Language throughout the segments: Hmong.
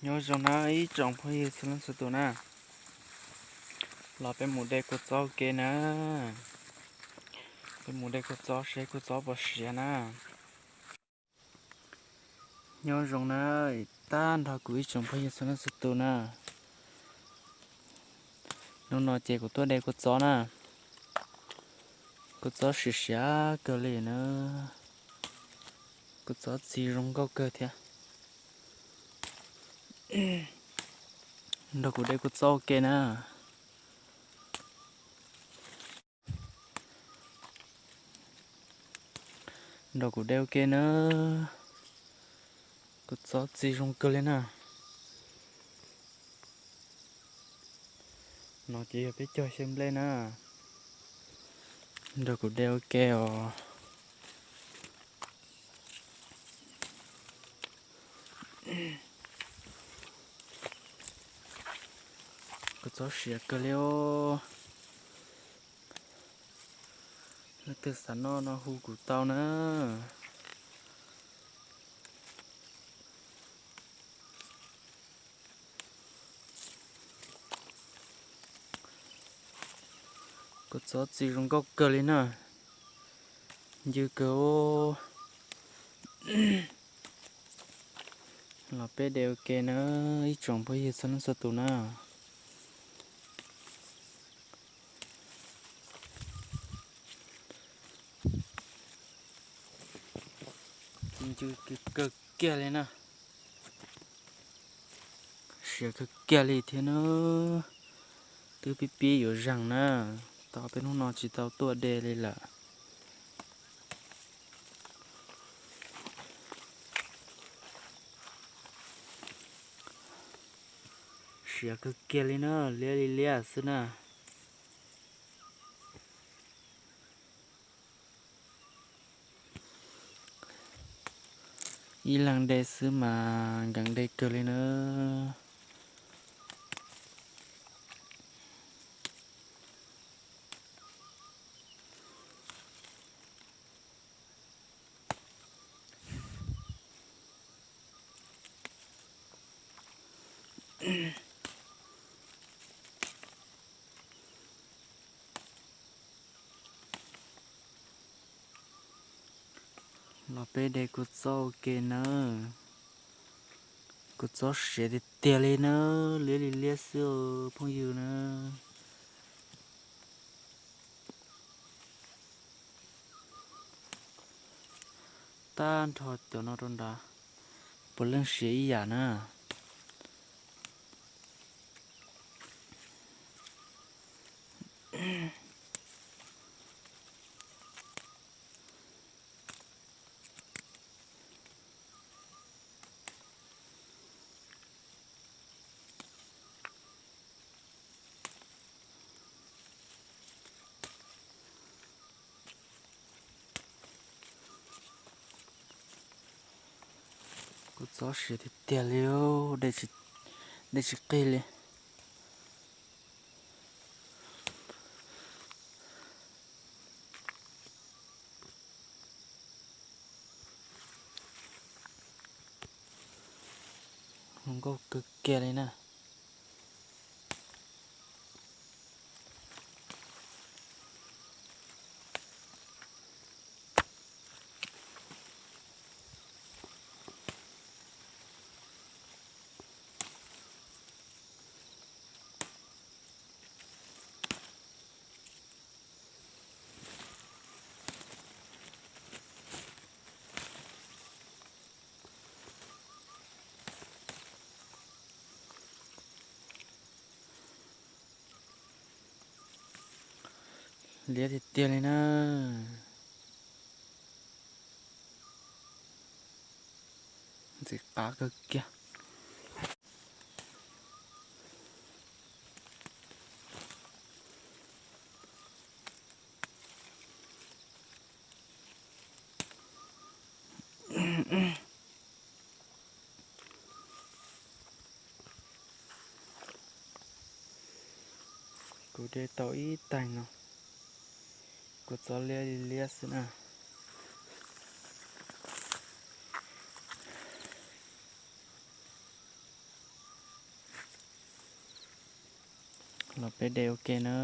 Nyob zoo na ib tsoom phooj ywg txhua leej txhua tus na, los peb mus de kua txob ua ke na. Peb mus de kua txob seb kua txob puas siav na. Nyob zoo na, tag nrho kuv ib tsoom phooj ywg txhua leej txhua tus na. Hnub no ces kuv tuaj de kua txob na. Kua txob siav siav kawg li na. Kua txob txi zoo nkauj kawg thiab. Nrog kuv de kua txob ua ke na. Nrog kuv de ua ke na. Kua txob txi zoo kawg li na. No ces yog peb cog xyaw nplej na. Nrog kuv de ua ke os. Kua txob siav kawg li os. Leej twg xav noj no hu kuv tau na. Kua txob txi zoo nkauj kawg li na. Ncw kawg. Los peb de ua ke na, ib tsoom phooj ywg txhua leej txhua tus na. Txi ncw kiag kawg kiag li na. Siav kawg kiag li thiab na. Twb pib pib yuav zeeg na, tau peb hnub no tsis tau tuaj de li lawm. Siav kawg kiag li na, liab li liab xwb na. Ib leeg de xwb mas nkees de kawg li na. Los peb de kua txob ua ke nawb. Kua txob siav tiag tiag li na, liab li liab xwb os phooj ywg na. Tag nrho cov no rau nrad, puav leej siav ib yam na. Kua txob siav tiag tiag li, de tsis qig li. Zoo nkauj kawg kiag li na. Liab tiag tiag li na. Ntxim qab kawg kiag. Kuv de tau ib teeg no, kua txob liab li liab xwb na. Los peb de ua ke na.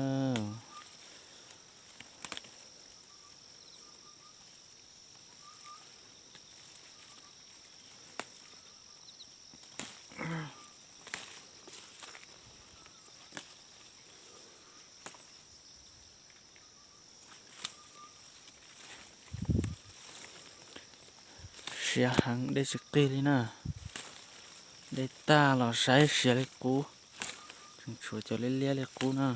Siav heev, de tsis qig li na. De tag los saib siav li qub, tseem tshuav cov liab liab li qub na.